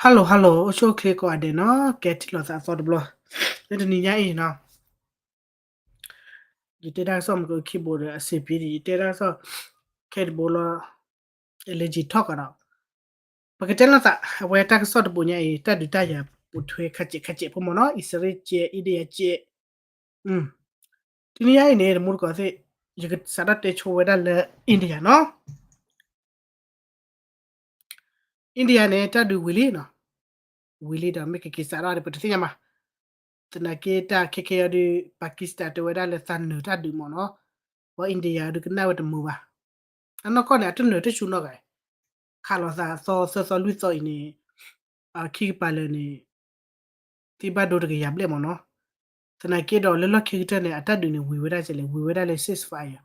Hello hello အိၣ်ဆူၣ်အိၣ်ချ့ကိးဂၤဒဲးနီၤ ကဲထံၣ်လိာ်သးအသီတဘျီ လၢတနံၤညါအံၤနီၤ ယတဲတၢ်ကစီၣ်မ့ၢ်ကခံဘိဒီးအစ့ဖံဒီး ယတဲတၢ်ကစီၣ်ခဲတဘိလီၤ လၢယံာ်ထီၣ်ကဒီး ပကတဲလိာ်သး အဝဲတၢ်ကစီၣ်တဘိညါအံၤ တၢ်ဒုးတၢ်ယၤပိာ်ထွဲခါစဲးခါစဲးဖိမ့ၢ်နီၤ အံၣ်စရ့လးကဲ အ့ဒယၤကဲ တနံၤညါအံၤန့ၣ် တမူတကိးသ့ၣ် ယကစးထီၣ်တဲဆိဝဲဒၣ်လၢ India နီၤ India န့ၣ် တၢ်ဒုးဝံၤလံနီၤ ဝံၤလံဒီးမ့ၢ်ကက့ၤစးထီၣ်ဒီး ပတသ့ၣ်ညါမး သနာ်က့တၢ်ခဲခဲအံၤဒီး Pakistan တဲဝဲဒၣ်လၢသးနၢၤတၢ်ဒုးမ့ၢ်နီၤ ပှၤ India ဒုးကနၣ်ဝဲတမုာ်ဘၣ် အနီၢ်ကီၢ်န့ၣ် အတနၢၤတဆူနီတဂၤ ခးလိာ်သးသီသၢသီလွံၢ်သီအံၤန့ၣ် ခံကပၤလၢာ်န့ၣ် သံဘၣ်ဒိတကယၤဘျဲၣ်မ့ၢ်နီၤ သနာ်က့ဒီးလၢလီၢ်ခံကတၢၢ်န့ၣ် အတၢ်ဒုးန့ၣ်ဝံၤဝဲဒၣ်ကလဲၣ် ဝံၤဝဲဒၣ်လၢ ceasefire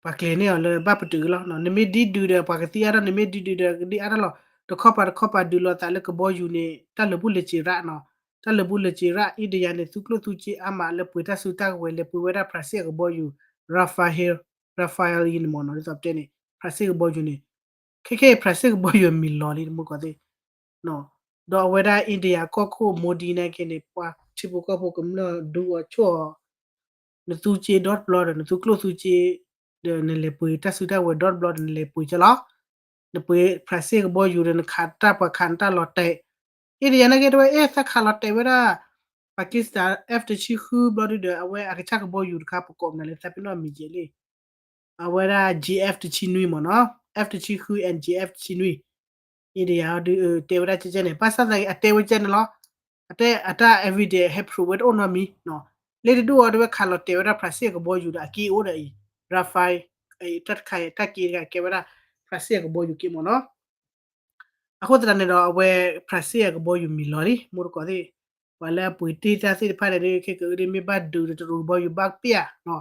ပှၤကျဲၤန့ၢ်အီၤလၢဘၣ်ပတုာ်ကလီၤ နမ့ၢ်ဒ်ဒုးဒီးပှၤကသံအါထီၣ် နမ့ၢ်ဒ်ဒုးဒီးကဒ်အါထီၣ်လီၤ တခီပၤတခီပၤဒုးလိာ်သးလၢကဘီယူၤန့ၣ် တၢ်လၢာ်ဘူၣ်လၢာ်စ့ၤရၣ်နီၤ တၢ်လၢာ်ဘူၣ်လၢာ်စ့ၤရၣ် India န့ၣ် သူကျိၣ်သူစ့အါမးလၢပှ့ၤတၢ်စုတၢ်ကဝဲၤ လဲၤပှ့ၤဝဲဒၣ် Brazil အကဘီယူၤ Rafale Rafale အံၤန့ၣ်မ့ၢ်နီၤ ဒ်သိးပတဲန့ၣ် Brazil ကဘီယူၤန့ၣ် ခဲခဲအံၤ Brazil ကဘီယူၤအမံၤလီၤလံ တမူတကိးသ့ၣ် ဒီးအဝဲဒၣ် India ကီၢ်ခိၣ် Modi နာ်က့န့ၣ် ပှၤထံဖိကီၢ်ဖိကမျၢၢ်ဒူအီၤဆိၣ်အီၤ နသူစ့ဒီတဘျီဒီး နသူကျိၣ်သူစ့ ဒီးနလဲၤပှ့ၤတၢ်စုတၢ်ကဝဲၤဒီတဘျီဒီး နလဲၤပှ့ၤကလီၤ နပှ့ၤ Brazil ကဘီယူၤဒီး နခးတၢ်ပှၤခးနတၢ်လီၤတဲာ် India နာ်က့တဲဝဲ အဲ သးခးလီၤတဲာ်ဝဲဒၣ် Pakistan F တဆံဃုဘျီဒုဒီး အဝဲအကစၢ်ကဘီယူၤတခါ ပကိးမနုၤလၢသးပ့ၤနီၣ်မံၤယဲၢ်လံ အဝဲဒၣ် J F တဆံနွံမ့ၢ်နီၤ F တဆံဃု and J F တဆံနွံ India ဒုးတဲဝဲဒၣ်ကဲကဲန့ၣ် ဘၣ်ဆၣ်သနာ်က့ အတဲဝဲကဲန့ၣ်လီၤ အတဲအတၢ် evidence ဟဲ prove ဝဲတအိၣ်နီတမံၤ လၢတဒူၣ်အီၤတဲဝဲခးလီၤတဲာ်ဝဲဒၣ် Brazil အကဘီယူၤဒီးအက့အိၣ်ဒီးအံၤ Rafale တၢ်တခါအံၤ တၢ်က့တခါကဲဝဲဒၣ် Brazil အကဘီယူၤက့မ့ၢ်နီၤ အဃိသတးန့ၣ်ဒီး အဝဲ Brazil အကဘီယူၤမံၤလီၤလံ မူတကိးသ့ၣ် ပှၤလၢအပှ့ၤတ့ၢ်တၢ်သ့ၣ်တဖၣ်န့ၣ် ခဲကဒ်မ့ၢ်ဘၣ်ဒုးဒီးတရူးကဘီယူၤဘၣ်ပ့ၢ်ဧါ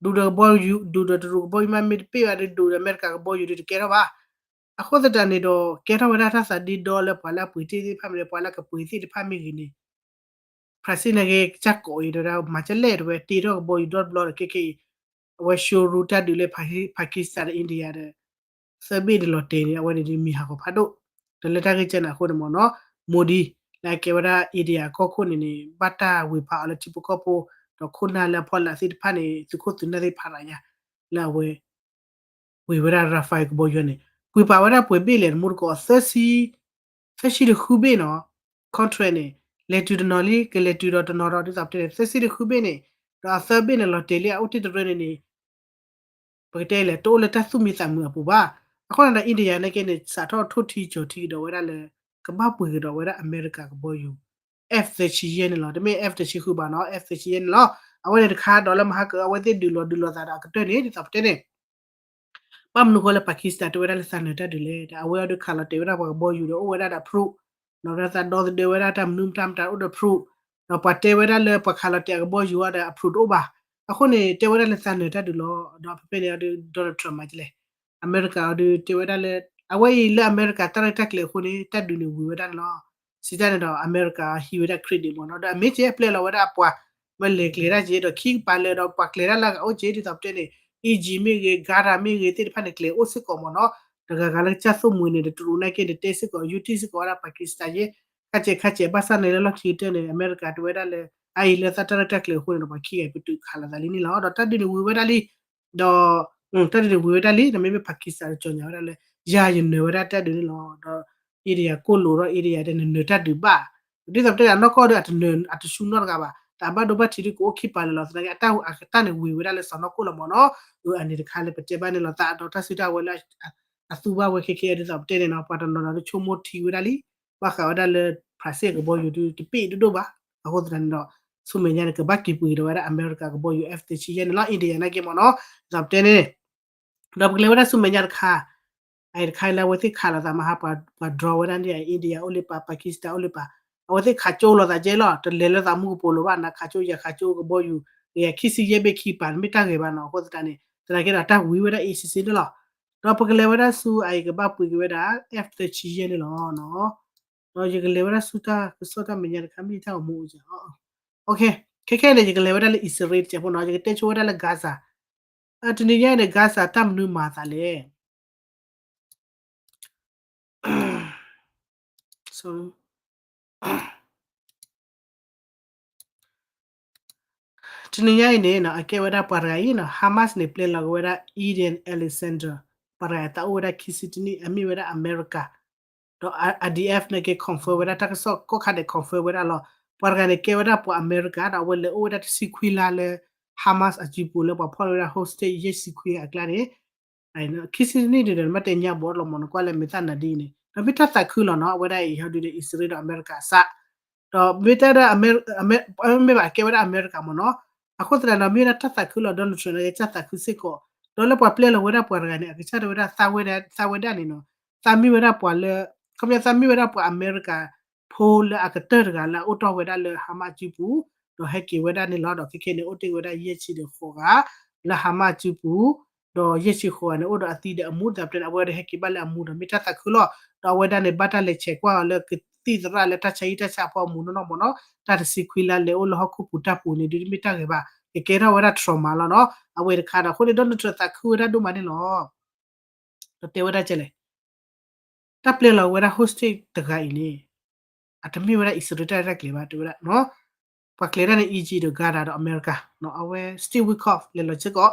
ဒုးဒီးကဘီယူၤ ဒုးဒီးတရူးကဘီယူၤမ့ၢ်တပ့ၢ်ဘၣ်ဒီး ဒုးဒီးအမဲရကၤကဘီယူၤဒီးတကဲထီၣ်ဘၣ် အဃိသတးန့ၣ်ဒီး ကဲထီၣ်ဝဲဒၣ်တၢ်သးဒ့ဒီလၢပှၤလၢအပှ့ၤတ့ၢ်သ့ၣ်တဖၣ်မ့ၢ်ဂ့ၤ ပှၤလၢအကပှ့ၤသ့ၣ်တဖၣ်မ့ၢ်ဂ့ၤန့ၣ် Brazil နာ်က့ ကစၢ်ကိးအံၤဒီး မၤကလဲၣ်တဲဝဲ တ့ထီၣ်ကဘီယူၤဒီတဘျီဒီး ခဲခဲအံၤ အဝဲ show ရူတၢ်ဒုးလၢ Pakistan ဒီး India ဒီး သၢဘ့ၣ်န့ၣ်လီၤတဲာ်န့ၣ် အဝဲန့ၣ်ဒုးမံၤဟးဂီၤဖးဒိၣ် ဒီးလၢတၢ်ဂ့ၢ်ကဲန့ၣ်အဃိန့ၣ်မ့ၢ်နီၤ Modi လၢအကဲဝဲဒၣ် India အကီၢ်ခိၣ်န့ၣ်န့ၣ် ဘၣ်တၢ်ဝ့ၤဖးအီၤလၢထံဖိကီၢ်ဖိ ဒီးခိၣ်နၢ်လၢအဖီလာ်သ့ၣ်တဖၣ်န့ၣ် သုးခိၣ်သုးနၢ်သ့ၣ်ဖးရၤညါ လၢအဝဲ ဝ့ၤဝဲဒၣ် Rafale ကဘီယူၤန့ၣ် ကွံာ်ပာ်ဝဲဒၣ်ပှဲၤဘ့ၣ်လဲၣ် တမူတကိး သၢဆံ သၢဆံတဃုဘ့ၣ်နီၤ contract န့ၣ် လဲၤတုၤတနီၤလံ ကလဲၤတုၤဒီးတနီၤဒီး ဒ်သိးပတဲန့ၣ် သၢဆံတဃုဘ့ၣ်န့ၣ် ဒီးအသၢဘ့ၣ်န့ၣ်လီၤတဲာ်လံ အအိၣ်တ့ၢ်တရၢန့ၣ်န့ၣ် ပကတဲလဲၣ် တအိၣ်လၢတၢ်သူၣ်မံသးမုာ်အပူၤဘၣ်. အဃိန့ၣ်ဒီး India နာ်က့န့ၣ် စးထီၣ်ထိၣ်ထံကၠီၤထံကဒီးဝဲဒၣ်လၢ ကဘၣ်ပှ့ၤကဒီးဝဲဒၣ်အမဲရကၤကဘီယူၤ F သၢဆံယဲၢ်န့ၣ်လီၤ. တမ့ၢ် F သၢဆံဃုဘၣ်နီၤ F သၢဆံယဲၢ်န့ၣ်လီၤ. အဝဲန့ၣ်တခါဒီးလၢမဟါကအဝဲသ့ၣ်ဒုးလီၤဒုးလီၤသးဒီးအကတၢၢ်န့ၣ် ဒ်သိးပတဲန့ၣ် ဘၣ်မနုၤဃိလၢ Pakistan တဲဝဲဒၣ်လၢသးနၢၤတၢ်ဒုးလဲၣ်, ဒီးအဝဲအီၤဒုးခးလီၤတဲာ်ဝဲဒၣ်ပှၤကဘီယူၤဒီးအိၣ်ဝဲဒၣ်ဒီး proof, ဒီးသးဒီသဒၢဝဲဒၣ်တၢ်မနုၤမတၤမတၤအိၣ်ဒီး proof, ဒီးပှၤတဲဝဲဒၣ်လၢပှၤခးလီၤတဲာ်အကဘီယူၤအီၤဒီးအ proof တအိၣ်ဘၣ်. အဃိန့ၣ် တဲဝဲဒၣ်လၢသးနၢၤတၢ်ဒုးလီၤ. ဒီးဖဲဖဲန့ၣ်အီၤဒုး Donald Trump မၤဒ်လဲၣ်, အမဲရကၤအီၤဒုးတဲဝဲဒၣ်လၢ အဝဲအံၤလၢအမဲရကၤတၢ်ရဲၣ်တၢ်ကျဲၤအဃိန့ၣ် တၢ်ဒုးန့ၣ်ဝံၤဝဲဒၣ်န့ၣ်လီၤ. စံးတၢ်န့ၣ်ဒီး အမဲရကၤဟံးဝဲဒၣ် credit မ့ၢ်နီၤ, ဒီးအမ့ၢ်ကဲပျဲလီၤဝဲဒၣ်အပှၤ မ့ၢ်လဲၤကျဲၤတၢ်က့ၤဒီးခံကပၤလၢာ်ဒီးပှၤကျဲၤတၢ်လၢအအိၣ်က့ၤ ဒ်သိးပတဲန့ၣ် Egypt မ့ၢ်ဂ့ၤ Qatar မ့ၢ်ဂ့ၤသ့ၣ်တဖၣ်န့ၣ် ကျဲၤအိၣ်စ့ၢ်ကီးမ့ၢ်နီၤ, တဂၤဂၤလၢကစၢ်သိၣ်မှံၤန့ၣ် တရူးနာ်က့န့ၣ် တဲစ့ၢ်ကီး ယူးတံၢ်စ့ၢ်ကီးဝဲဒၣ် Pakistan ယဲ ခါစဲးခါစဲး ဘၣ်ဆၣ်န့ၣ်လၢလီၢ်ခံကတၢၢ်န့ၣ် အမဲရကၤတဲဝဲဒၣ်လၢ အအံၤလၢသးတၢ်ရဲၣ်တၢ်ကျဲၤအဃိန့ၣ်ဒီး ပှၤခံဂၤပတုာ်ခးလိာ်သးလံန့ၣ်လီၤ. ဒီးတၢ်ဒုးန့ၣ်ဝံၤဝဲဒၣ်လံ, ဒီး တၢ်ဒုးန့ၣ်ဝံၤဝဲဒၣ်လံ, ဒီးမ့မ့ၢ် Pakistan ဒီးကၠီၣ်ညါဝဲဒၣ်လၢ ယၤယနၢၤဝဲဒၣ်တၢ်ဒုးန့ၣ်လီၤ. ဒီး India ကိၣ်လိာ်ဒီး India ဒီးနနၢၤတၢ်ဒုးဘၣ်, ဒ်သိးပတဲအနီၢ်ကီၢ်ဒီးအတနၢၤအတဆူနီတဂၤဘၣ်, တၢ်ဘၣ်ဒိဘၣ်ထံးဒုးကအိၣ်ခံပၤလၢာ်လီၤ. သနာ်က့ အတၢ်အကတၢၢ်န့ၣ်ဝံၤဝဲဒၣ်လၢစီၤနီၢ်ကိၣ်လီၤမ့ၢ်နီၤ. အန့ၣ်တခါလၢပတဲဘၣ်န့ၣ်လီၤသးဒီးတၢ်စုတၢ်ဝဲၤလၢ အသူဘၣ်ဝဲခဲခဲအံၤဒ်သိးပတဲန့ၣ်နီၤ, ပှၤတနီၤနီၤဒုးဆိကမိၣ်ထံဝဲဒၣ်လံ, ဘၣ်ဃးဝဲဒၣ်လၢ Brazil အကဘီယူၤဒုးတပ့ၢ်ဒိၣ်ဒိၣ်ဘၣ်. အဃိသတးန့ၣ်ဒီး ဆူမဲာ်ညါန့ၣ် ကဘၣ်က့ၤပှ့ၤဒီးဝဲဒၣ်အမဲရကၤကဘီယူၤ F သၢဆံယဲၢ်န့ၣ်လီၤ, India နာ်က့မ့ၢ်နီၤ, ဒ်သိးပတဲန့ၣ် ဒီးပကလဲၤဝဲဒၣ်ဆူမဲာ်ညါတခါ, အအံၤတခါလၢအဝဲသ့ၣ်ခးလိာ်သးမဟါ ပှၤ draw ဝဲဒၣ်န့ၣ် India အိၣ်လၢပၤ Pakistan အိၣ်လၢပၤ, အဝဲသ့ၣ်ခးကၠိလိာ်သးကဲလီၤ, တလဲၤလၢသးမူကပိာ်လိၤဘၣ်, နခးကၠိယၤခးကၠိကဘီယူၤ ကယၤခံဆံယဲၢ်ဘ့ၣ်ခံပၤ တမ့ၢ်တၢ်ဂ့ၤဘၣ်နီၤ. အဃိသတးန့ၣ် သနာ်က့ဒီးတၢ်ဝံၤဝဲဒၣ် A C C န့ၣ်လီၤ. ဒီးပကလဲၤဝဲဒၣ်ဆူအအံၤကဘၣ်ပှ့ၤက့ၤဝဲဒၣ် F သၢဆံယဲၢ်န့ၣ်လီၤ. ဒီးယကလဲၤဝဲဒၣ်ဆူတၢ်ကစီၣ်တၢ်မဲာ်ညါတခါ မ့ၢ်တၢ်ဂီၤမူအိၣ်စ့ၢ် ခဲခဲန့ၣ် ယကလဲၤဝဲဒၣ်လၢအံၣ်စရ့လးတစဲးဖိနီၤ, ယကတဲဆိဝဲဒၣ်လၢ Gaza, တနံၤညါန့ၣ် Gaza တၢ်မနုၤမၤသးလဲၣ်. တနံၤညါအံၤန့ၣ်နီၤ အကဲဝဲဒၣ်ပှၤတဂၤအံၤနီၤ Hamas န့ၣ် ပျဲလီၤက့ၤဝဲဒၣ် Eden Alexander ပှၤတဂၤအသးအိၣ်ဝဲဒၣ်ခံဆံတနံၣ် အမ့ၢ်ဝဲဒၣ်အမဲရကၤ ဒီး I D F န့ၣ်က့ၤ confirm ဝဲဒၣ် တၢ်ကစီၣ်ကီၢ်ခါန့ၣ် confirm ဝဲဒၣ်လီၤ. ပှၤတဂၤန့ၣ်ကဲဝဲဒၣ်ပှၤအမဲရကၤ ဒီးအဝဲလဲၤအိၣ်ဝဲဒၣ်တဆံခွံလါလၢ Hamas အစုပူၤလၢပှၤဖီၣ်န့ၢ်ဝဲဒၣ် hostage ယဲၢ်ဆံခွံအကျါန့ၣ် ခံဆံတနံၣ်ဒုးဒီး နဘၣ်တဲညါဘီၣ်လီၤမး နကွၢ်လၢမဲာ်သၣ်နၤဒ်အံၤန့ၣ် ဒီးမ့ၢ်တၢ်သးခုလီၤနီၤ အဝဲဒၣ်အံၤဟီဒုးဒီး အံၣ်စရ့လးဒီးအမဲရကၤအစး ဒီးမ့ၢ်တဲဒၣ် မ့ၢ်ဘၣ်ကဲဝဲဒၣ်အမဲရကၤမးနီၤ အဃိသတးဒီး မ့ၢ်ဝဲဒၣ်တၢ်သးခုလီၤ Donald Trump န့ၣ် ကဲတၢ်သးခုစ့ၢ်ကီး ဒီးလၢပှၤပျဲလီၤဝဲဒၣ်ပှၤတဂၤန့ၣ် အကစၢ်ဒၣ်ဝဲဒၣ်သးဝဲဒၣ် သးဝဲဒၣ်န့ၣ်နီၤ သးမ့ၢ်ဝဲဒၣ်ပှၤလၢ ခီပညီသးမ့ၢ်ဝဲဒၣ်ပှၤအမဲရကၤဖိလၢအကတၢၢ်တဂၤလၢအအိၣ်တ့ၢ်ဝဲဒၣ်လၢ Hamas အစုပူၤ ဒီးဟဲက့ၤဝဲဒၣ်န့ၣ်လီၤ. ဒီးခဲခဲန့ၣ် အိၣ်တ့ၢ်ဝဲဒၣ်ယဲၢ်ဆံဒီးဃိးဂၤ လၢ Hamas အစုပူၤ ဒီးယဲၢ်ဆံဃိးဂၤန့ၣ် အိၣ်ဒီးအသံဒီးအမူ ဒီးပတဲန့ၣ် အဝဲဒီးဟဲက့ၤဘၣ်လၢအမူဒီး မ့ၢ်တၢ်သးခုလီၤ. ဒီးအဝဲဒၣ်န့ၣ် ဘၣ်တၢ်လဲၤဆဲးကွၢ်အီၤလၢကသံၣ်သရၣ်လၢတၢ်ဆါဟံၣ်တၢ်ဆါအဖီအမူနီၢ်နီၢ်မးနီၤ တၢ်တဆံခွံလါလဲၤအိၣ်လၢဟီၣ်ခိၣ်ပူၤတၢ်ပူၤန့ၣ် ဒ်တမ့ၢ်တၢ်ဂ့ၤဘၣ် ကကဲထီၣ်ဝဲဒၣ် trauma လီၤနီၤ အဝဲတခါဒီး အဃိန့ၣ် Donald Trump သးခုဝဲဒၣ်ဒိၣ်မးန့ၣ်လီၤ. ဒီးတဲဝဲဒၣ်ကဲလဲၣ် တၢ်ပျဲလီၤဝဲဒၣ် hostage တဂၤအံၤန့ၣ် အတမ့ၢ်ဝဲဒၣ်အံၣ်စရ့လးတၢ်ရဲၣ်တၢ်ကျဲၤဘၣ် တဲဝဲဒၣ် ပှၤကျဲၤတၢ်န့ၣ် Egypt ဒီး Qatar ဒီး America အဝဲ Steve Witkoff လဲၤလီၤစ့ၢ်ကီး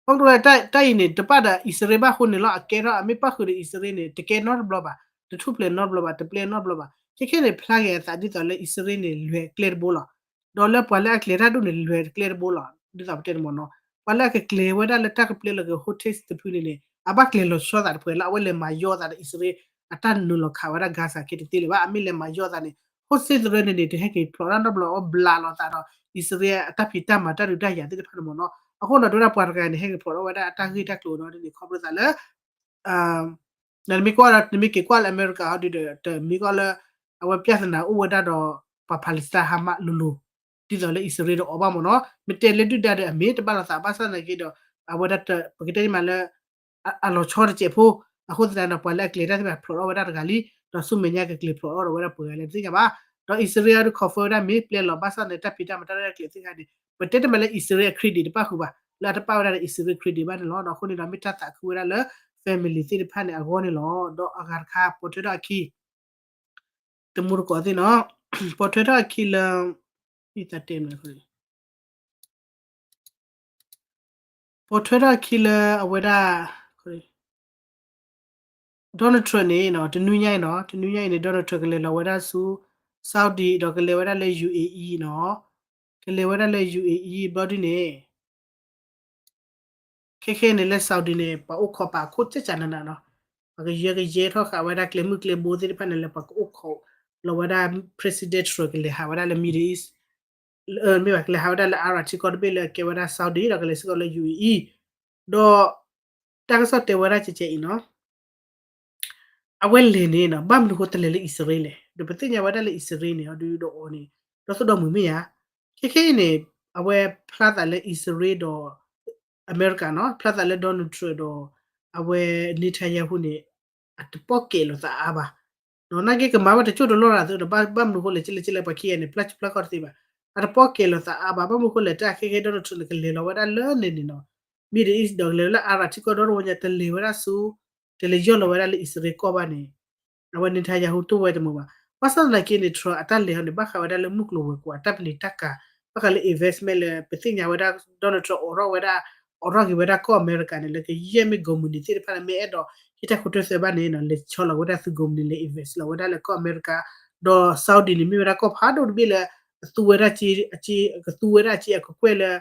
ဘၣ်မနုၤလဲၣ် တၢ်အံၤန့ၣ် တဘၣ်ဒီးအံၣ်စရ့လးဘၣ်အဃိန့ၣ်လီၤ အကဲထီၣ်အမ့ၢ်ပၣ်ဃုာ်ဒီးအံၣ်စရ့လးန့ၣ် တကဲနီတဘျီဘၣ် တထူၣ်ဖျဲးနီတဘျီဘၣ် တပျဲနီတဘျီဘၣ် ခဲခဲန့ၣ် ဖျါက့ၤအသးဒ်သိးလၢအံၣ်စရ့လးန့ၣ် လဲၤကျဲတဘိလီၤ ဒီးလၢပှၤလၢအကျဲၤတၢ်ဒိၣ်န့ၣ် လဲၤကျဲတဘိလီၤ ဒ်သိးပတဲန့ၣ်မးနီၤ ပှၤလၢအကကျဲၤဝဲဒၣ်လၢတၢ်ကပျဲလီၤက့ၤ hostage တဖုန့ၣ်န့ၣ် အဘၣ်ကျဲၤလီၤဆီသးတပှဲၤလၢအဝဲလဲၤမၤယီၢ်သးဒီးအံၣ်စရ့လး အတၢ်နုာ်လီၤခးဝဲဒၣ် Gaza က့တသ့လၢၤဘၣ် အမ့ၢ်လဲၤမၤယီၢ်သးန့ၣ် hostage သရၢန့ၣ်န့ၣ် တဟဲက့ၤဖျိးတၢ်နီတဘျီ အီၣ်ဘျးလီၤသးဒီး အံၣ်စရ့လးအတၢ်ဖံးတၢ်မၤတၢ်ဒုးတၢ်ယၤသ့ၣ်တဖၣ်န့ၣ်မးနီၤ အဃိဒီး ဒ်ဝဲဒၣ်ပှၤတဂၤန့ၣ် ဟဲက့ၤဖျိးထီၣ်ဝဲဒၣ်အတၢ်ဂ့ၢ်တၢ်ကျိၤဒီးန့ၣ် ခီဖျိသးလၢ နမ့ၢ်ကွၢ်ဒီး နမ့ၢ်က့ၤကွၢ်လၢအမဲရကၤဟီဒုးဒီး တမ့ၢ်ကွၢ်လၢ အဝဲ ပြဿနာ အိၣ်ဝဲဒၣ်ဒီး ပှၤ Palestine Hamas လိၤလိၤ ဒ်သိးလၢအံၣ်စရ့လးဒီးအီၤဘၣ်မးနီၤ မ့ၢ်တဲလၢဒုၣ်ဒါဒီးအမ့ၢ်တဘၣ်လိာ်သးဘၣ်ဆၣ်သနာ်က့ဒီး အဝဲဒၣ် ပကတဲမးလၢ အလီၤဆီတစဲးဖိ အဃိသတးဒီး ပှၤလၢအကျဲၤတၢ်သ့ၣ်တဖၣ်ဖျိးထီၣ်ဝဲဒၣ်တဂၤလံ ဒီးဆူမဲာ်ညါကကျဲၤဖျိးထီၣ်ဒီးဝဲဒၣ်ပှဲၤဂၤလဲၣ်တသ့ၣ်ညါဘၣ် ဒီးအံၣ်စရ့လးဒီး confirm ဝဲဒၣ်မ့ၢ်ပျဲလီၤဘၣ်ဆၣ်သနာ်က့ တၢ်ဖံးတၢ်မၤတၢ်ရဲၣ်တၢ်ကျဲၤသ့ၣ်တဖၣ်န့ၣ် ပတဲတမးလၢအံၣ်စရ့လးအ credit တပၣ်ဃုာ်ဘၣ် လၢအတပၣ်ဝဲဒၣ်ဒီးအံၣ်စရ့လး credit ဘၣ်န့ၣ်လီၤ ဒီးအဃိန့ၣ်ဒီးမ့ၢ်တၢ်သးခုဝဲဒၣ်လၢ family သ့ၣ်တဖၣ်န့ၣ်အဂီၢ်န့ၣ်လီၤ ဒီးအဂၤတခါ ပိာ်ထွဲထီၣ်အခံ တမူတကိးသ့ၣ်နီၤ ပိာ်ထွဲထီၣ်အခံလၢ ပိာ်ထွဲထီၣ်အခံလၢအဝဲဒၣ် Donald Trump န့ၣ်နီၤ တနွံညါအံၤနီၤ တနွံညါအံၤန့ၣ် Donald Trump ကလဲၤလီၤဝဲဒၣ်ဆူ Saudi ဒီးကလဲၤဝဲဒၣ်လၢ U A E နီၤ ကလဲၤဝဲဒၣ်လၢ U A E ဘျီဒ်န့ၣ် ခဲခဲန့ၣ်လၢ Saudi န့ၣ် ပှၤအိၣ်ခိးပာ်ခိၣ်ကၠၢ်ကၠၢ်နးနးနီၤ ပှၤကယၢကယဲထီၣ်ဃာ်ဝဲဒၣ်ကျဲမုၢ်ကျဲဘိသ့ၣ်တဖၣ်န့ၣ်လၢ ပှၤကအိၣ်ခိးလီၤဝဲဒၣ် President Trump ကလဲၤဟးဝဲဒၣ်လၢ Middle East မ့ၢ်ဘၣ် ကလဲၤဟးဝဲဒၣ်လၢ Arab ထံကီၢ်တဘ့ၣ်လၢအကဲဝဲဒၣ် Saudi ဒီးကလဲၤစ့ၢ်ကီးလၢ U A E ဒီး တၢ်ကစီၣ်တဲဝဲဒၣ်ကဲကဲအံၤနီၤ အဝဲလဲၤန့ၣ်နီၤ ဘၣ်မနုၤဃိတလဲၤလၢအံၣ်စရ့လးလဲၣ် ဒီးပသ့ၣ်ညါဝဲဒၣ်လၢအံၣ်စရ့လးန့ၣ် အီၤဒုးဒီးအီၤန့ၣ် ဒီသူၣ်ဒီမုၢ်မ့ၢ်ဧါ ခဲခဲအံၤန့ၣ် အဝဲဖျါသးလၢအံၣ်စရ့လးဒီး အမဲရကၤနီၤ ဖျါသးလၢ Donald Trump ဒီး အဝဲ Netanyahu န့ၣ် အတပီၣ်ကဲးလိာ်သးအါဘၣ် ဒီးနာ်က့ကမၤဘၣ်တကၠိၢ်တလီၢ်ရၤသုဒီး ဘၣ်မနုၤဃိလဲၣ် ကလဲၣ်ကလဲၣ်ပှၤခံဂၤန့ၣ် ပျၢ်ဖျၢၣ်ဃီတသ့ဘၣ် အတပီၣ်ကဲးလိာ်သးအါဘၣ် ဘၣ်မနုၤဃိလဲၣ် တၢ်ခဲခဲ Donald Trump န့ၣ် ကလဲၤလီၤဝဲဒၣ်လၢန့ၣ်န့ၣ်နီၤ Middle East ဒီးကလဲၤလၢ Arab ထံကီၢ်ဒီတဝီညါ တလဲၤဝဲဒၣ်ဆူ တလဲၤယီၢ်လီၤဝဲဒၣ်လၢအံၣ်စရ့လးကီၢ်ဘၣ်န့ၣ် အဝဲ Netanyahu တအိၣ်ဝဲတမုာ်ဘၣ် ဘၣ်ဆၣ်သနာ်က့န့ၣ် Trump အတၢ်လဲၤဟီန့ၣ် ဘၣ်ဃးဝဲဒၣ်လၢမုၢ်ကျိၤဝဲၤကွာ် တၢ်ပလံၤတၢ်ကၤ ဘၣ်ဃးလၢ investment လၢ ပသ့ၣ်ညါဝဲဒၣ် Donald Trump အိးထီၣ်ဝဲဒၣ် အိးထီၣ်က့ၤဝဲဒၣ်ကီၢ်အမဲရကၤန့ၣ် လၢကယဲၢ်မ့ၢ် ကုမ္ပဏီ သ့ၣ်တဖၣ်န့ၣ် မ့ၢ်အဲၣ်ဒိးဟ့ၣ်တၢ်ခိတၢၢ်သၢဘၣ်န့ၣ်နီၤ လဲၤဆီလီၤဝဲဒၣ်သု ကုမ္ပဏီ လဲၤ invest လီၤဝဲဒၣ်လၢကီၢ်အမဲရကၤ ဒီး Saudi န့ၣ် မ့ၢ်ဝဲဒၣ်ကီၢ်ဖးဒိၣ်တဘ့ၣ်လၢ အသူဝဲဒၣ်က့ အကသူဝဲဒၣ်က့အကကွဲၢ်လၢ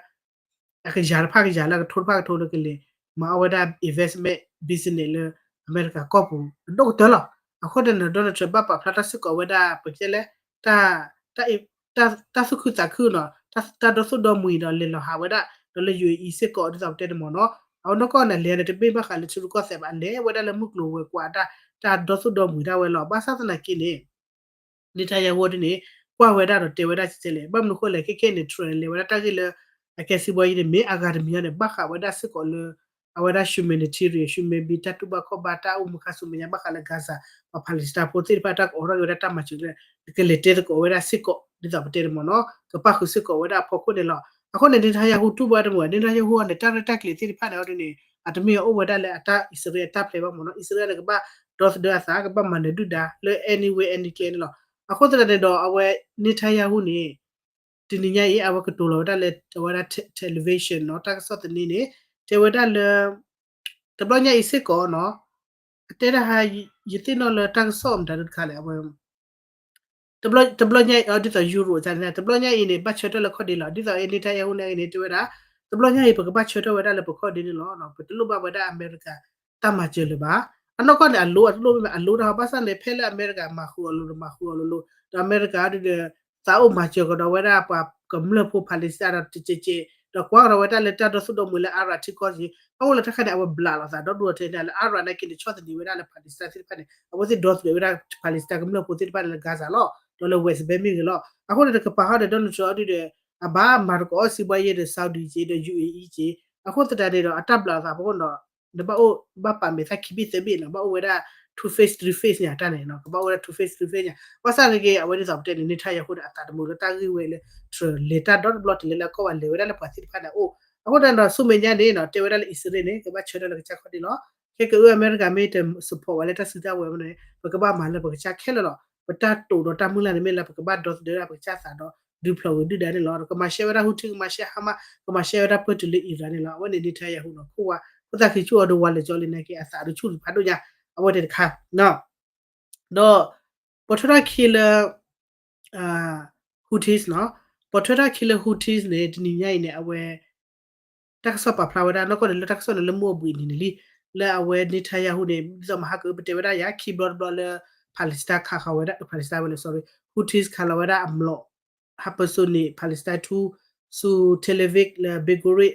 အကယၤတဖၣ်ကယၤလၢအကထိတဖၣ်ကထိလၢကလဲၤ မၤအီၣ်ဝဲဒၣ် investment business လၢအမဲရကၤကီၢ်ပူၤ အဒိၣ်ကတၢၢ်လီၤ. အဃိန့ၣ် Donald Trump ဘၣ်ပာ်ဖျါတၢ်စ့ၢ်ကီးဝဲဒၣ် ပကတဲလဲၣ် တၢ် တၢ်သူၣ်ခုသးခုနီၤ တၢ်ဒီသူၣ်ဒီမှံၤဒီးလဲၤလီၤဟးဝဲဒၣ် ဒီးလၢ U A E စ့ၢ်ကီး ဒ်သိးပတဲန့ၣ်မ့ၢ်နီၤ အဝဲနီၢ်ကီၢ်န့ၣ် လဲၤန့ၣ် တမ့ၢ်ဘၣ်ဃးလၢထံရူၢ်ကီၢ်သဲးဘၣ် လဲၤဝဲဒၣ်လၢမုၢ်ကျိၤဝဲၤကွာ်တၢ် တၢ်ဒီသူၣ်ဒီမှံၤဒၣ်ဝဲလီၤ. ဘၣ်ဆၣ်သနာ်က့န့ၣ် Netanyahu ဒ်န့ၣ် ကွၢ်ဝဲဒၣ်ဒီးတဲဝဲဒၣ်ကဲလဲၣ် ဘၣ်မနုၤဃိလဲၣ် ခဲခဲန့ၣ် Trump လဲၤဝဲဒၣ်တၢ်ဂ့ၢ်လၢ အကဲစံးဘီယံၤန့ၣ် မ့ၢ်အဂၤတမံၤန့ၣ် ဘၣ်ဃးဝဲဒၣ်စ့ၢ်ကီးလၢ အဝဲဒၣ် humanitarian human being တၢ်တူၢ်ဘၣ်ခီၣ်ဘၣ် တၢ်အိၣ်မူခါဆူမဲာ်ညါ ဘၣ်ဃးလၢ Gaza ပှၤ Palestine ဖိသ့ၣ်တဖၣ် တၢ်ကအိးထီၣ်က့ၤဝဲဒၣ်တၢ်မၤစၢၤလၢ ကလဲၤတဲသကိးဝဲဒၣ်စ့ၢ်ကီး ဒ်သိးပတဲန့ၣ်မ့ၢ်နီၤ ကပၣ်ဃုာ်စ့ၢ်ကီးဝဲဒၣ်အဖီခိၣ်န့ၣ်လီၤ. အဃိန့ၣ် Netanyahu တူၢ်ဘၣ်တမုာ် Netanyahu န့ၣ် တၢ်ရဲၣ်တၢ်ကျဲၤသ့ၣ်တဖၣ်န့ၣ်အီၤဒ်န့ၣ် အတမ့ၢ်အအိၣ်ဝဲဒၣ်လၢအတၢ်အံၣ်စရ့လးအတၢ် plan ဘၣ်မ့ၢ်နီၤ အံၣ်စရ့လးန့ၣ် ကဘၣ် ဒီသဒၢအသး ကဘၣ်မၤနၢၤဒုၣ်ဒါလၢ any way any clear န့ၣ်လီၤ. အဃိသတးန့ၣ်ဒီး အဝဲ Netanyahu န့ၣ် တနံၤညါအံၤ အဝဲကတိၤလီၤဝဲဒၣ်လၢ အဝဲဒၣ် television နီၤ တၢ်ကစီၣ်သန့န့ၣ် တဲဝဲဒၣ်လၢ တဘျီညါအံၤစ့ၢ်ကီးနီၤ အတဲဒၣ်ဟါ ယသ့ၣ်နီၣ်လၢတၢ်ကစီၣ်မတၤဒုတခါလဲၣ် အဝဲ တဘျီညါအံၤ ဒ်သိး Europe န့ၣ် တဘျီညါအံၤန့ၣ် ဘၣ်ဆၢထၢၣ်လၢခီၣ်ဒ့လီၤ. ဒ်သိး Netanyahu န့ၣ် တဲဝဲဒၣ် တဘျီညါအံၤ ပကဘၣ်ဆၢထၢၣ်ဝဲဒၣ်လၢပခီၣ်ဒ့န့ၣ်လီၤ. ပတလိၣ်ဘၣ်ဝဲဒၣ်အမဲရကၤ တၢ်မၤစၢၤလၢၤဘၣ်. အနီၢ်ကီၢ်န့ၣ် အလိ အလိၣ်မ့ၢ် အလိတၢ်ဟီ ဘၣ်ဆၣ်န့ၣ် ဖဲလၢအမဲရကၤမၤဃုာ်အီၤလိၤဒီး မၤဃုာ်အီၤလိၤလိၤ ဒီးအမဲရကၤဒုးဒီး သးအိၣ်မၤစၢၤကဒီးဝဲဒၣ်ပှၤကမျၢၢ်ဖိ Palestine ဒီးတကဲးကဲး ဒီးကွၢ်ကဒီးဝဲဒၣ်လၢတၢ်ဒီသဒၢမုၢ်လၢ Arab ထံကီၢ်က့ ဘၣ်အိၣ်လၢတၢ်ခါန့ၣ် အဝဲဘျးလီၤသးဒီဒူၣ်အီၤထဲန့ၣ် လၢ Arab နာ်က့န့ၣ် ဆီၣ်သနံးဝဲဒၣ်လၢ Palestine သ့ၣ်တဖၣ်န့ၣ် အဝဲသ့ၣ်ဒီသဒၢဝဲဒၣ် Palestine ကမျၢၢ်ဖိသ့ၣ်တဖၣ်န့ၣ်လၢ Gaza လီၤ. ဒီးလၢ West Bank မ့ၢ်ဂ့ၤလီၤ. အဃိန့ၣ် တကပၤဟီဒီး Donald Trump ဒုးဒီး အဘၣ်မၤသကိးအီၣ်စံးဘှါယဲဒီး Saudi က့ဒီး ယူၣ်အ့အံက့ အဃိသတးန့ၣ်ဒီး အတၢ်ဘျးအသးဖီခိၣ်ဒီး နဘၣ်အိၣ်ဘၣ်ပာ်မဲာ်သၣ်ခံဘ့ၣ်သၢဘ့ၣ်နီၤ ဘၣ်အိၣ်ဝဲဒၣ် two face three face န့ၣ် အတၢ်န့ၣ်နီၤ ကဘၣ်အိၣ်ဝဲဒၣ် two face three face န့ၣ် ဘၣ်ဆၣ်နာ်က့ အဝဲဒ်သိးပတဲန့ၣ် Netanyahu ဒီးအသးတမုာ်လၢတၢ်ဂ့ၢ်ဝဲလၢ Trump လဲၤတၢ်ဒီတဘျီတလဲၤလၢအကီၢ်ဘၣ် လဲၤဝဲဒၣ်လၢပှၤသ့ၣ်တဖၣ်န့ၣ်အအိၣ် အဃိန့ၣ်ဒီး ဆူမဲာ်ညါန့ၣ်နီၤ တဲဝဲဒၣ်လၢ အံၣ်စရ့လးန့ၣ် ကဘၣ်ဆၢထၢၣ်လၢကစၢ်ခီၣ်ဒ့လီၤ. ခဲကအုၣ်အမဲရကၤမ့ၢ်တ support ဝဲလၢတၢ်စုတၢ်ဝဲၤမ့ၢ်န့ၣ် ပကဘၣ်မၤလၢပကစၢ်ခဲလၢာ်လီၤ. ပတၢ်တိာ်ဒီးတၢ်မုၢ်လၢ်န့ၣ်မ့ၢ်လၢ ပကဘၣ်ဒီသဒၢဒၣ်ပကစၢ်သးဒီး ဒုးဖျိးဝဲဒုၣ်ဒါန့ၣ်လီၤ. ဒီးကမၤရှဲဝဲဒၣ် Houthi ကမၤရှဲ Hamas ကမၤရှဲဝဲဒၣ်ပၢၢ်တုၤလၢ Iran န့ၣ်လီၤ. အဝဲန့ၣ် Netanyahu နီၤ ခိၣ်ဝါ ဖိသၣ်ခံဆူၣ်အီၤဒီးဝါလဲၤကၠီလံနာ်က့ အသးတဆူၣ်ဖးဒိၣ်ညါ အဝဲန့ၣ်တခါ ဒီး ပိာ်ထွဲထီၣ်ခံလၢ Houthis နီၤ ပိာ်ထွဲထီၣ်ခံလၢ Houthis န့ၣ် တနံၤညါအံၤန့ၣ် အဝဲ တၢ်ကစီၣ်ပာ်ဖျါဝဲဒၣ် နီၢ်ကီၢ်န့ၣ် လၢတၢ်ကစီၣ်န့ၣ် လၢမုၢ်အဘှံးနံၤန့ၣ်လံ လၢအဝဲ Netanyahu န့ၣ် ဒ်သိးမဟါကအုၣ်ပတဲဝဲဒၣ်ယၤ ခံဘျီတဘျီလၢ Palestine ခးဃီၤဝဲဒၣ် Palestine ဝဲလၢ sorry Houthis ခးလီၤဝဲဒၣ်အမျိာ် hypersonic Palestine two ဆူ Tel Aviv လၢ Beirut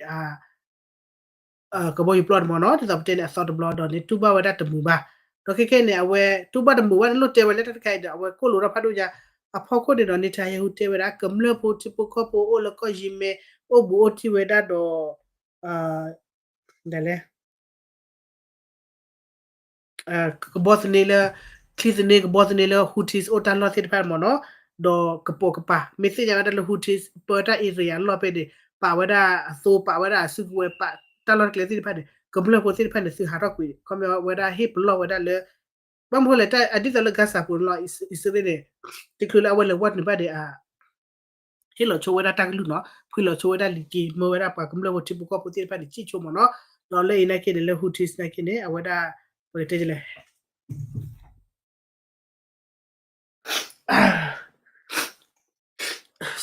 ကဘီယူၤပျီန့ၣ်မ့ၢ်နီၤ ဒ်သိးပတဲန့ၣ် အသီတဘျီဒီးန့ၣ် တူၢ်ဘၣ်ဝဲဒၣ်တမုာ်ဘၣ်. ဒီးခဲခဲန့ၣ် အဝဲတူၢ်ဘၣ်တမုာ်ဘၣ်န့ၣ် လိၣ်တဲဝဲလၢတၢ်တခါအံၤဒီး အဝဲကိၣ်လိာ်ထီၣ်ဖးဒိၣ်ညါ အဖီခိၣ်န့ၣ်ဒီး Netanyahu တဲဝဲဒၣ် ကမျၢၢ်ဖိထံဖိကီၢ်ဖိအိၣ်လၢကီၢ်ယံၤမဲ အိၣ်ဘူးအိၣ်တံၢ်ဝဲဒၣ်ဒီး ဒ်လဲၣ် ကဘီသန့လၢ ချံသန့ကဘီသန့လၢ Houthis အိၣ်တၢ်လီၢ်သ့ၣ်တဖၣ်မ့ၢ်နီၤ ဒီးကပိာ်ကပၤ မ့ၢ်သ့ၣ်ညါဝဲဒၣ်လၢ Houthis ပၢတၢ် area အလီၢ်ဖဲန့ၣ် ပာ်ဝဲဒၣ်အသိ ပာ်ဝဲဒၣ်အစုကဝဲၤ ပာ်တၢ်လီၢ်တကျဲသ့ၣ်တဖၣ်န့ၣ် ကမျၢၢ်ဖိသ့ၣ်တဖၣ်န့ၣ် သုဟးထီၣ်ကွံာ် ခီပညီဝဲဒၣ်ဟ့ၣ်ပလီၢ်ဝဲဒၣ်လၢ ဘၣ်မနုၤလဲၣ် အဒ်သိးလၢ Gaza ပူၤန့ၣ်လီၤ အံၣ်စရ့လးန့ၣ် တချုးလၢအဝဲလဲၤဝဲနုာ်ဘၣ်ဒီး ဟ့ၣ်လီၤဆိဝဲဒၣ်တၢ်ကလုၢ်နီၤ ဖှံလီၤဆိဝဲဒၣ်လံာ်က့ မၢဝဲဒၣ်ပှၤကမျၢၢ်ဖိထံဖိကီၢ်ဖိသ့ၣ်တဖၣ်န့ၣ် စံၣ်ဆိမ့ၢ်နီၤ ဒီးလၢအံၤနာ်က့န့ၣ် လၢ Houthis နာ်က့န့ၣ် အဝဲဒၣ် ပကတဲလဲၣ်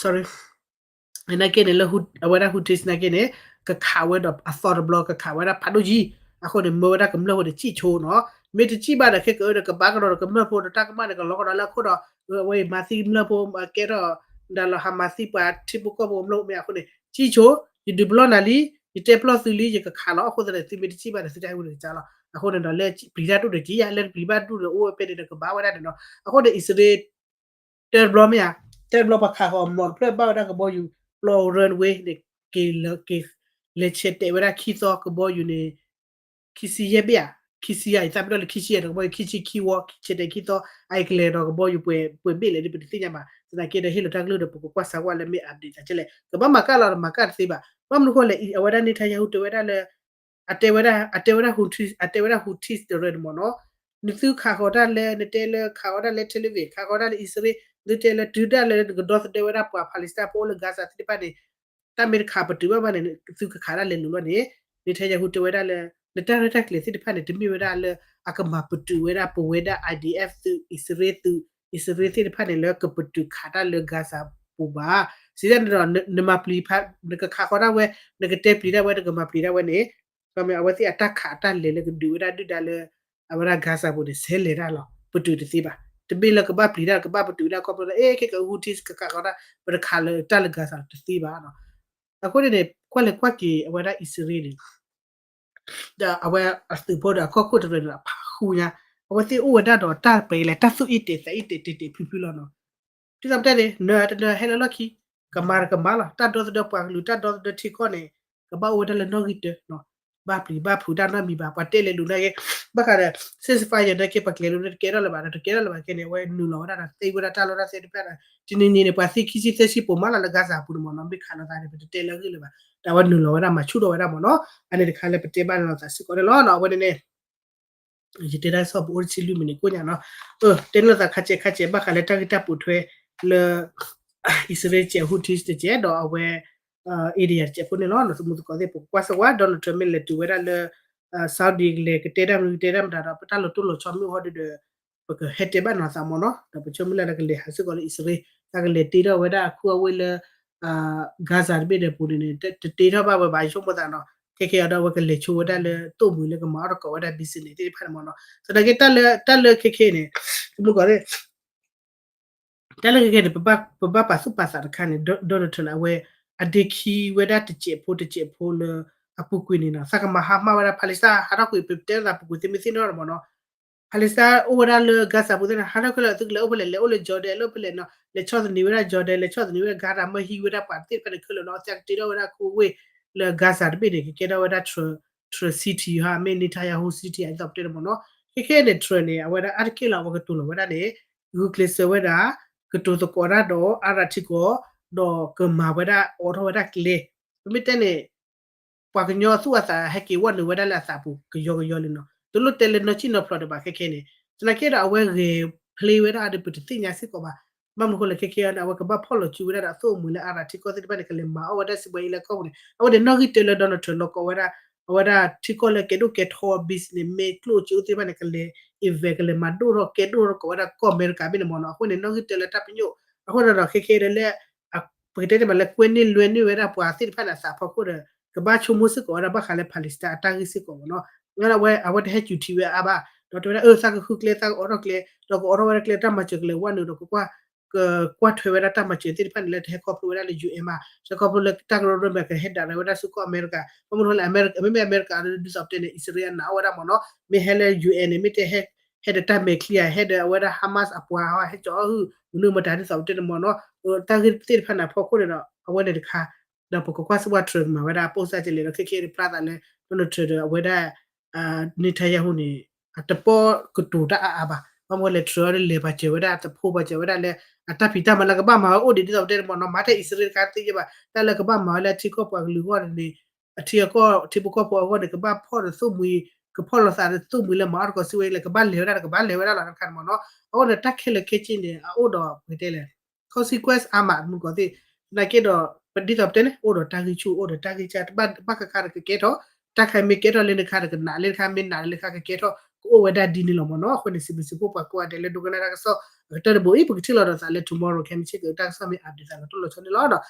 sorry နာ်က့န့ၣ် လၢ အဝဲဒၣ် Houthis နာ်က့န့ၣ် ကခးဝဲဒီးအသီတဘျီ ကခးဝဲဒၣ်ဖးဒိၣ်ယံၤ အဃိန့ၣ် မၢဝဲဒၣ်ကမျၢၢ်ဖိန့ၣ် စံၣ်ဆိနီၤ မ့ၢ်တစံၣ်ဘၣ်ဒီး ခဲကအုၣ်ဒီးကဘၣ်ကဒီးဒီးကမျၢၢ်ဖိဒီးတၢ်ကမၣ်န့ၣ် ကလီၤကဒီးလၢအခိၣ်ဒီး အဝဲအံၤမၤသံကမျၢၢ်ဖိ ကဲထီၣ်ဒၣ်လီၤ ဟးမၤသံပှၤထံဖိကီၢ်ဖိကမျၢၢ်ဖိမ့ၢ်အဃိန့ၣ် စံၣ်ဆိ ယဒုးပလီၢ်နၤလံ ယတဲပလီၢ်သုလံ ယကခးလီၤ အဃိသတးန့ၣ် သုမ့ၢ်တစံၣ်ဘၣ်ဒီး သုတၢ်ဟဲဝံၤန့ၣ်ကစၢ်လီၤ အဃိန့ၣ်ဒီး လၢပျံၤတၢ်ဒူၣ်ဒီးကံယၤ လၢပျံၤဘၣ်ဒူၣ်ဒီးအိၣ်ဝဲဖဲန့ၣ်ဒီးကဘၣ်ဝဲဒၣ်န့ၣ်နီၤ အဃိန့ၣ် အံၣ်စရ့လး တဲတဘျီမ့ၢ်ဧါ တဲတဘျီပှၤခးဃီၤအမျိာ်တဖျၢၣ်ဘၣ်ဝဲဒၣ်ကဘီယူၤ ပျီ runway န့ၣ် က့ၤ က့ၤ လဲၤဆဲးတဲာ်ဝဲဒၣ်ခံသီကဘီယူၤန့ၣ် ခံဆံယဲၢ်ဘ့ၣ်ဧါ ခံဆံယဲၢ် ယသးပ့ၤနီၣ်လၢခံဆံယဲၢ် ဒီးကဘီယူၤခံဆံခံဝီ ဆဲးတဲာ်ခံသီ အအံၤကလဲၤဒီးကဘီယူၤပှဲၤဘ့ၣ်လဲၣ်ဒီး ပတသ့ၣ်ညါဘၣ် သနာ်က့ဒီးဟ့ၣ်လီၤတၢ်ကလုၢ်ဒီး ပကကွၢ်စးကွၢ်လၢမ့ၢ် update သးကဲလဲၣ် ကဘၣ်မၤကၣ်လီၤဒီးမၤကၣ်တသ့ဘၣ် ဘၣ်မနုၤဃိလဲၣ် အဝဲဒၣ် Netanyahu တဲဝဲဒၣ်လၢ အတဲဝဲဒၣ် အတဲဝဲဒၣ် Houthis အတဲဝဲဒၣ် Houthis တရၢန့ၣ်မ့ၢ်နီၤ နသုခးဃီၤတၢ်လၢ နတဲလၢခးဃီၤတၢ်လၢ Tel Aviv ခးဃီၤတၢ်လၢ အံၣ်စရ့လး နသုတဲလၢတုၤဒၣ်လၢနကဒီသဒၢဝဲဒၣ်ပှၤ Palestine ဖိအိၣ်လၢ Gaza သ့ၣ်တဖၣ်န့ၣ် တၢ်မ့ၢ်တခးပတုာ်ဘၣ်ဘၣ်န့ၣ် သုကခးတၢ်လဲၤလိၤလီၤန့ၣ် Netanyahu တဲဝဲဒၣ်လၢ နတၢ်ရဲၣ်တၢ်ကျဲၤသ့ၣ်တဖၣ်န့ၣ် တမ့ၢ်ဝဲဒၣ်လၢ အကမၤပတုာ်ဝဲဒၣ်ပဝဲဒၣ် IDF သုး အံၣ်စရ့လးသုး အံၣ်စရ့လးသ့ၣ်တဖၣ်န့ၣ် လၢကပတုာ်ခးတၢ်လၢ Gaza ပူၤဘၣ် စံးဒ်န့ၣ်ဒီး နမၤပျံၤ နကခးဃီၤတၢ်ဝဲ နကတဲပျံၤတၢ်ဝဲ နကမၤပျံၤတၢ်ဝဲန့ၣ် အဝဲသ့ၣ်အတၢ်ခးအတၢ်လဲၤလၢကဒုးဝဲဒၣ်ဒုၣ်ဒါလၢ အဝဲဒၣ် Gaza ပူၤန့ၣ် ဆဲးလဲၤတၢ်လီၤ ပတုာ်တသ့ဘၣ် တမ့ၢ်လၢကဘၣ်ပျံၤတၢ် ကဘၣ်ပတုာ်တၢ်ခီဖျိလၢ အဲ ခဲက Houthis ကခးဃီၤတၢ် ပတခးလၢတၢ်လၢ Gaza တသ့ဘၣ် အဃိန့ၣ်န့ၣ် ကွၢ်လဲၤကွၢ်က့ၤ အဝဲဒၣ်အံၣ်စရ့လးန့ၣ် ဒီးအဝဲအသုးဖိဒီးအကီၢ်ခိၣ်တရၢန့ၣ် အဖးဃူညါ အဝဲသ့ၣ်အိၣ်ဝဲဒၣ်ဒီးတၢ်ပှဲၤလဲၣ် တၢ်သူၣ်အ့ၣ်တဲာ်သးအ့ၣ်တဲာ်တဲာ်တဲာ်ဖျုဖျုလီၤနီၤ ဒ်သိးပတဲန့ၣ် နၢၤတနၢၤဟဲလၢလီၢ်ခံ ကမၤတကမၤလီၤ တၢ်ဒီသဒၢပှၤကလုာ် တၢ်ဒီသဒၢထံကီၢ်န့ၣ် ကဘၣ်အိၣ်ဝဲဒၣ်လၢနီၣ်ဂံၢ်တၢနီၤ ဘၣ်ပျံၤဘၣ်ဖုးတၢ်နီတမံၤဘၣ် ပှၤတဲလဲၤလူၤနာ်က့ ဘၣ်ဃးဒီး ceasefire နာ်က့ ပှၤကျဲၤလူၤန့ၣ် တကဲထီၣ်လၢၤဘၣ် တကဲထီၣ်လၢၤဘၣ်ခဲန့ၣ် အဝဲနုာ်လီၤဝဲဒၣ်ဒီးသ့ဝဲဒၣ်တၢ်လီၢ်တၢ်စဲးတဖၣ်ဒီး တနံၤန့ၣ်န့ၣ် ပှၤသံခံဆံသၢဆံပိာ်မးလီၤလၢ Gaza ပူၤန့ၣ်မ့ၢ်နီၤ မ့ၢ်ခးလိာ်သးန့ၣ် ပတတဲလၢအဂ့ၢ်လၢၤဘၣ် ဒီးအဝဲနုာ်လီၤဝဲဒၣ်မၤဆူၣ်ထီၣ်ဝဲဒၣ်မ့ၢ်နီၤ အန့ၣ်တခါလၢပတဲဘၣ်လီၤသးစ့ၢ်ကီးန့ၣ်လီၤ အဝဲန့ၣ်န့ၣ် ယတဲတၢ်ကစီၣ်ပအိၣ်တဆံလွံၢ်မံးနံးကိးညါနီၤ, တဲလိာ်သးခါစဲးခါစဲး ဘၣ်ဃးလၢတၢ်ဂ့ၢ်တၢ်ပိာ်ထွဲလၢ အံၣ်စရ့လးတစဲး Houthis တစဲး ဒီးအဝဲ Iran တစဲးဖိန့ၣ်လီၤ. သမူသကိးသ့ၣ် ပကကွၢ်စၢၤဝဲ Donald Trump မ့ၢ်လဲၤတုၤဝဲဒၣ်လၢ Saudi ကလဲၤကတဲတၢ်မနုၤကတဲတၢ်မတၤဒီး ပတၢ်လီၤတိၢ်လီၤဆီမ့ၢ်အိၣ်ဟီဒုဒီး ပကဟဲတဲဘၣ်နီၤသးမ့ၢ်နီၤ, ဒီးပဆိကမိၣ်လၢကလဲၤဟးစ့ၢ်ကီးလၢအံၣ်စရ့လး တၢ်ကလဲၤတ့ထီၣ်ဝဲဒၣ်အခူအဝ့ၢ်လၢ Gaza တဘ့ၣ်ဒီးပူၤန့ၣ်န့ၣ် တတ့ထီၣ်ဘၣ်ဝဲဘၣ် ယဆိကမိၣ်သးနီၤ, ခဲကဲအံၤဒီးအဝဲကလဲၤဆိဝဲဒၣ်လၢသိၣ်မှံၤလၢကမၤအီၣ်တကိးဝဲဒၣ် business သ့ၣ်တဖၣ်န့ၣ်မ့ၢ်နီၤ, သနာ်က့ တၢ်လၢခဲကဲန့ၣ် သမူသကိးသ့ၣ် တၢ်လၢခဲကဲန့ၣ် ပဘၣ်ပာ်သူၣ်ပာ်သးတခါန့ၣ် Donald Trump န့ၣ် အဝဲ အဒ့ခံဝဲဒၣ်တစဲးဖိတစဲးဖိလၢ အပူၤကွံာ်န့ၣ်နီၤ, သးကမၤဟါမၢ်ဝဲဒၣ် Palestine ဟးထီၣ်ကွံာ် ပတဲသးပူၤကွံာ်သ့ၣ်မ့ၢ်သ့ၣ်နီၣ်မ့ၢ်နီၤ, Palestine အိၣ်ဝဲဒၣ်လၢ Gaza ပူၤသ့ၣ်န့ၣ် ဟးထီၣ်ခဲလၢာ် သုကလဲၤအိၣ်ဖဲလဲၣ် လဲၤအိၣ်လၢ Jordan လဲၤအိၣ်ဖဲလဲၣ်နီၤ လဲၤဆီၣ်သနံးဝဲဒၣ် Jordan လဲၤဆီၣ်သနံးဝဲဒၣ် Gaza မၢဟံးဝဲဒၣ်ပှၤသ့ၣ်တဖၣ်န့ၣ်ခဲလၢာ်နီၤ, သးကတ့ထီၣ်ဝဲဒၣ်ခူဝ့ၢ်လၢ Gaza တဘ့ၣ်န့ၣ် ကကဲထီၣ်ဝဲဒၣ် Trump City ဟါ မ့ၢ် Netanyahu City အသီပတဲန့ၣ်မ့ၢ်နီၤ, ခဲခဲန့ၣ် Trump န့ၣ် အဝဲဒၣ်အါတက့ၢ်လီၤ အဝဲကတိၤလီၤဝဲဒၣ်န့ၣ် ဂုာ်ကျဲးစၢးဝဲဒၣ် ကတိၤသကိးတၢ်ဒီးအါရၤထံကီၢ် ဒီးကမၤဝဲဒၣ်အိးထီၣ်ဝဲဒၣ်ကျဲ, ပမ့ၢ်တဲန့ၣ် ပှၤကညီသူၣ်အသးဟဲက့ၤဝဲနုာ်ဝဲဒၣ်လၢအသးပူၤကယီကယီလံနီၤ, တလိၣ်တဲလၢနီၢ်ဆံၣ်နီၢ်ဖျိးဒံးဘၣ်ခဲခဲန့ၣ်, သနာ်က့ဒီးအဝဲဂဲၤဖျ့ဝဲဒၣ်ဒီးပတသ့ၣ်ညါစ့ၢ်ကီးဘၣ်, ဘၣ်မနုၤဃိလဲၣ်ခဲခဲအံၤန့ၣ် အဝဲကဘၣ်ဖီၣ်လီၤစုဝဲဒၣ်ဒီးအသိၣ်အမှံၤလၢအါရၤထံကီၢ်သ့ၣ်တဖၣ်န့ၣ် ကလဲၤမၤအီၣ်ဝဲဒၣ်စံးဘှဲအံၤလၢကီၢ်ပူၤန့ၣ် အဝဲန့ၣ်နီၣ်ဂံၢ်တၢလၢ Donald Trump လီၤကီးဝဲဒၣ် အဝဲဒၣ်ထံကီၢ်လၢကဲဒိၣ်ကဲထီ business မ့ၢ်ကျိၣ်စ့အိၣ်သ့ၣ်တဖၣ်န့ၣ် ကလဲၤ invest ကလဲၤမၤဒိၣ်ထီၣ်ကဲဒိၣ်ထီၣ်ကီးဝဲဒၣ်ကီၢ်အမဲရကၤဘ့ၣ်န့ၣ်မ့ၢ်နီၤ, အဃိန့ၣ် နီၣ်ဂံၢ်တၢလၢတၢ်ပညိၣ်, အဃိန့ၣ်ဒီးခဲခဲဒီးလၢ ပကတဲတ့ၢ်မးလၢကွဲန့ၢ်လွဲန့ၢ်ဝဲဒၣ်ပှၤသ့ၣ်တဖၣ်န့ၣ် အသးဖီခိၣ်ဒီး ကဘၣ်ဆိကမိၣ်စ့ၢ်ကီးဝဲဒၣ်ဘၣ်ဃးလၢ Palestine အတၢ်ဂ့ၢ်စ့ၢ်ကီးမ့ၢ်နီၤ, အဝဲတဟဲစူၤထံးဝဲအါဘၣ်, ဒီးတဲဝဲဒၣ်အၢ သးကဃုကျဲ သးကအိးထီၣ်ကျဲ ဒီးကအိးထီၣ်ဝဲဒၣ်ကျဲ တၢ်မၤစၢၤကလဲၤဝဲနုာ်ဒီးကကွၢ် ကကွၢ်ထွဲဝဲဒၣ်တၢ်မၤစၢၤသ့ၣ်တဖၣ်န့ၣ်လၢတဟဲခီဖျိဝဲဒၣ်လၢ ယူၢ်အ့ၣ် မး, တဟဲခီဖျိလၢတၢ်ကရၢကရိမ့ၢ်ကဟဲဒၣ်ဝဲဒၣ်ဆူကီၢ်အမဲရကၤ, ဘၣ်မနုၤလဲၣ် မ့မ့ၢ်အမဲရကၤဒီး ဒ်သိးပတဲန့ၣ် အံၣ်စရ့လးအနးအီၣ်ဝဲဒၣ်မ့ၢ်နီၤ, မ့ၢ်ဟဲလၢ ယူၢ်အ့ၣ် န့ၣ် မ့ၢ်တဟဲ ဟဲဒီးတၢ်မဲာ်ချံဧါ ဟဲဒီးအဝဲဒၣ် Hamas အပှၤဟီ ဟဲကၠီအီၣ်ဟုၣ် မနုၤမတၤဒ်သိးပတဲန့ၣ်မ့ၢ်နီၤ, တၢ်ဂ့ၢ်သ့ၣ်တဖၣ်န့ၣ်အဖီခိၣ်န့ၣ်ဒီး အဝဲန့ၣ်တခါ ဒီးပကကွၢ်စ့ၢ်ကီး Trump ကမၤဝဲဒၣ် post ကလဲၣ်ဒီး ခဲခဲအံၤဖျါသးလၢ Donald Trump ဒီးအဝဲဒၣ် Netanyahu န့ၣ် အတပီၢ်ကတိၤတၢ်အါအါဘၣ်, ဘၣ်မနုၤလဲၣ် Trump အံၤဒီးလဲၤပာ်စၢၤဝဲဒၣ် သဖှိၣ်ပာ်စၢၤဝဲဒၣ်လၢ အတၢ်ဖံးတၢ်မၤလၢကဘၣ်မၤဝဲအိၣ်ဒံး ဒ်သိးပတဲန့ၣ်မ့ၢ်နီၤ, မၤထဲအံၣ်စရ့လးတခါသ့ယဲၢ်ဘၣ်, တၢ်လၢကဘၣ်မၤဝဲလၢအထံကီၢ်ပှၤကလုာ်အဂီၢ်န့ၣ် အထံအကီၢ်ထံဖိကီၢ်ဖိအဂီၢ်န့ၣ် ကဘၣ်ဖီၣ်ဒီးသိၣ်မှံၤ ကဖီၣ်လိာ်သးဒီးသိၣ်မှံၤလၢမၤအီၣ်တကိးစံးဝဲလၢ ကဘၣ်လဲၤဝဲဒၣ်ဒီးကဘၣ်လဲၤဝဲဒၣ်လီၤတၢ်တခါန့ၣ်မ့ၢ်နီၤ, အဃိန့ၣ် တၢ်ခဲလၢာ်ခဲဆ့န့ၣ် အအိၣ်ဒီးပကတဲလဲၣ် consequence အါမး မုၢ်ကီၢ်သ့ၣ်, သနာ်က့ဒီး ပဒ်သိးပတဲန့ၣ် အိၣ်ဒီးတၢ်ဂံၢ်ဆူၣ် အိၣ်ဒီးတၢ်ဂံၢ်ဆူၣ် ဘၣ်ဃးခါဒီးကကဲထီၣ်, တၢ်ခါမ့ၢ်ကဲထီၣ်လၢနခါဒီးကနး လၢနခါမ့ၢ်နးလၢနခါကကဲထီၣ် ကအိၣ်ဝဲဒၣ်ဒ်န့ၣ်လီၤမ့ၢ်နီၤ, အဃိန့ၣ် စံးဘျုးစံးဖှိၣ်ပှၤကိးဂၤဒဲးလၢဒိကနၣ်တၢ်ကစီၣ် အကတၢၢ်တဘိအံၤ ပကထံၣ်လိာ်ဒီးသးလၢ tomorrow ခဲမုၢ်ဆ့ၣ်ကတၢၢ်တၢ်ကစီၣ်မ့ၢ် update သးလီၤတိၢ်လီၤဆီန့ၣ်လီၤဒီး